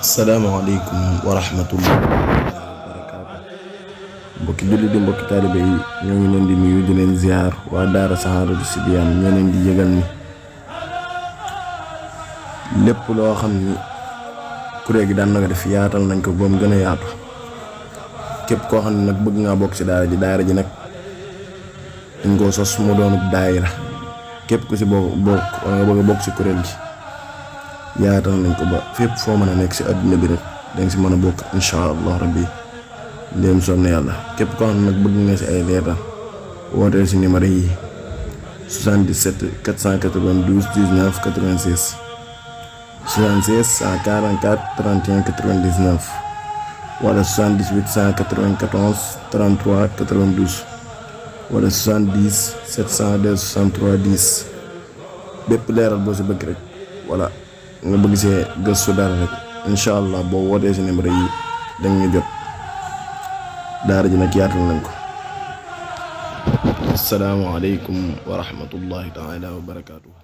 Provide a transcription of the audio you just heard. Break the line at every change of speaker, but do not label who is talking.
Assalamualaikum warahmatullahi wabarakatuh. Mbokki julli di mbokki taalibe yi ñoo ngi leen di nuyu di leen ziar waa daara Sahaadatu Sibyaan ñoo leen di yëgal ni lépp loo xam ni kuréel gi daan na ko def yaatal nañ ko ba mu gën a yaatu. Képp koo xam ne nag bëgg ngaa bokk ci daara ji nag dañ koo sos mu doonub daayira. Képp ku ci bokk wala nga bëgg a bokk ci kuréel gi yaatal nañ ko ba fépp foo mën a nekk ci àdduna bi rek danga ci mën a bokk insha allah rabbi ndéem sonn yàlla. Képp koo xam ne nag bëgg nga ci ay leeral wooteel ci numéro yi 77 492 19 86 76 144 31 99 wala 78 194 33 92 wala 70 702 63 10 bépp leeral boo ci bëgg rek wala nga bëgg see gëstu dara rek incha allah boo wootee si numéro yi danga ñu jot. daara ji nag yaatal nañ ko. assalaamu aleykum wa rahmatullahi taala wa barakaatuhu.